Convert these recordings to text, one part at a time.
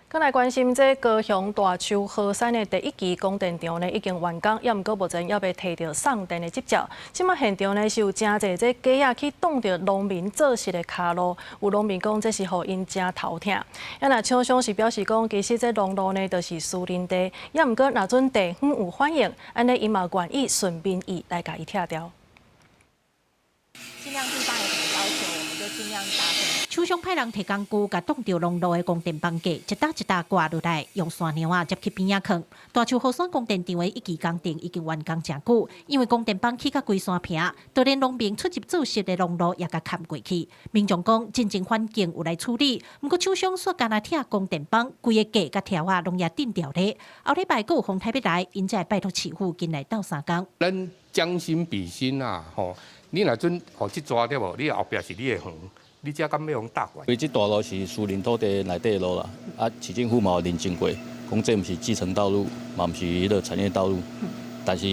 閣來關心這高雄大樹禾山的第一期光電場呢，已經完工，猶毋過目前猶未提著送電的執照。這馬現場呢是有誠濟這雞仔去擋著農民做穡的跤路，有農民講這是予𪜶誠頭疼。啊，若廠商是表示講，其實這農路呢就是私人地，猶毋過若準地方有反應，按呢𪜶嘛願意順民意來共伊拆掉。盡量地方有什麼要求，我們就盡量達成。廠商派人提工具，共擋著農路的光電枋架，一搭一搭掛落來，用線娘仔接去邊仔囥。大樹禾山光電場的一期工程已經完工誠久，因為光電枋起甲規山坪，就連農民出入做穡的農路也共崁過去。民眾講，進前環境有來處理，毋過廠商煞干焦拆光電枋，規个架佮柱仔攏也震掉咧。後禮拜閣有風颱欲來，𪜶才會拜託市府緊來鬥相共。咱將心比心啊，吼！你若準予這逝對無？你後壁是你的園，你這敢欲予踏過？因為這大路是私人土地內底的路啦，啊，市政府嘛有認證過，講這毋是既成道路，嘛毋是彼个產業道路，但是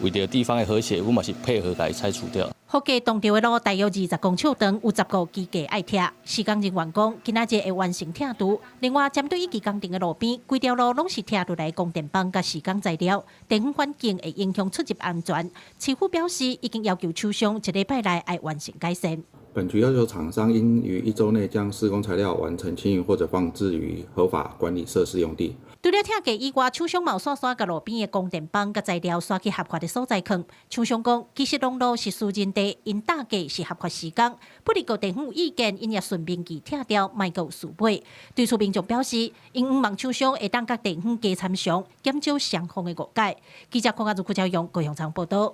為著地方的和諧，阮嘛是配合共伊拆除掉。予雞擋著的路大約20公尺長，有10個機架愛拆。施工人員講，今仔日會完成拆除。另外，針對一期工程的路邊，規條路攏是拆落來光電枋佮施工材料，地方環境會影響出入安全。市府表示，已經要求廠商一禮拜內愛完成改善。本局要求廠商應於一周內將施工材料完成清運或者放置於合法管理設施用地。除了拆架以外，廠商嘛有煞煞共路邊的光電枋佮材料徙去合法的所在囥。廠商講，其實農路是私人地，𪜶搭架是合法施工，不過地方有意見，𪜶也順民意拆掉，莫閣有輸賠。對此民眾表示，𪜶向望廠商會當佮地方加參詳，減少雙方的誤解。記者鄺阿如、郭昭勇高雄場報道。